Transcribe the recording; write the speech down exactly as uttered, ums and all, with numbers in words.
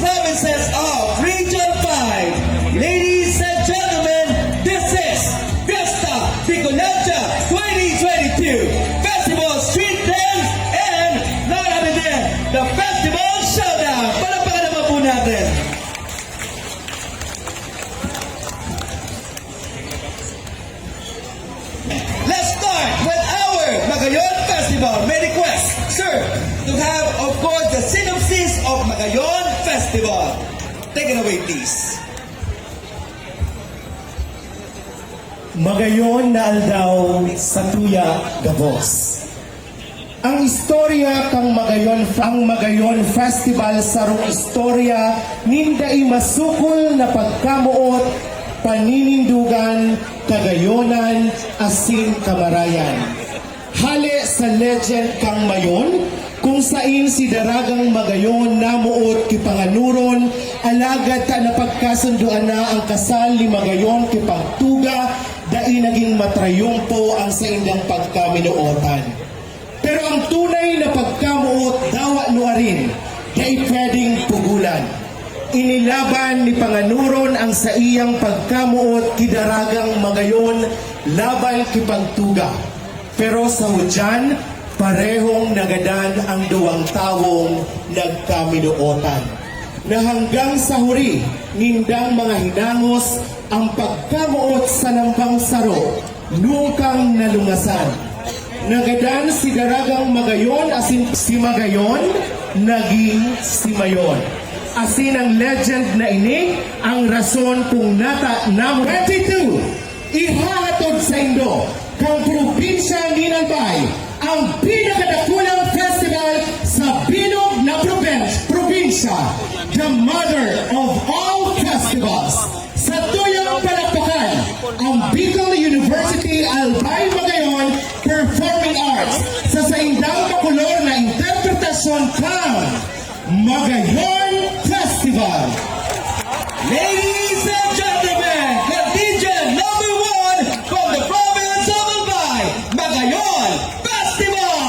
Provinces of Region five. Ladies and gentlemen, this is Fiesta Bicolandia twenty twenty-two Festival Street Dance and none other than the Festival Showdown. Palakpakan naman po natin. Let's start with our Magayon Festival. May request, sir, to have, of course, the synopsis of Magayon Festival. Take it away, please. Magayon na aldaw, satuya gabos. Ang istorya kan Magayon, ang Magayon Festival, sarong istorya nin dai masukol na pagkamoot, paninindogan, kagayonan, asin kamarayan. Hale sa legend kan Mayon, kung sain si Daragang Magayon namoot ki Panganoron, alagad ta napagkasundoan na ang kasal ni Magayon ki Pangtuga, dai nagin matrayumpo ang saindang pagkaminootan. Pero ang tunay na pagkamoot dawa nuarin, dai pwedeng pugolan. Inilaban ni Panganoron ang saiyang pagkamoot ki Daragang Magayon laban ki Pangtuga. Pero sa hudyan, parehong nagadan ang duwang tawong nagkaminootan, na hanggang sa huri nindang mga hinangos ang pagkamoot sa nambang saro, nungkang nalungasan. Nagadan si Daragang Magayon asin si Magayon nagin si Mayon. Asin ang legend na ini ang rason kung nata na twenty-two. Ihahatod saindo kan probinsya nin Albay ang pinakadakulang festival sa bilog na proben-, probinsya, the mother of all festivals. Satuyang palakpakan ang Bicol University Albay Magayon Performing Arts sa saindang makulor na interpretasyon kan Magayon Festival. Ladies and gentlemen, the D J number one from the province of Albay, Magayon Festival!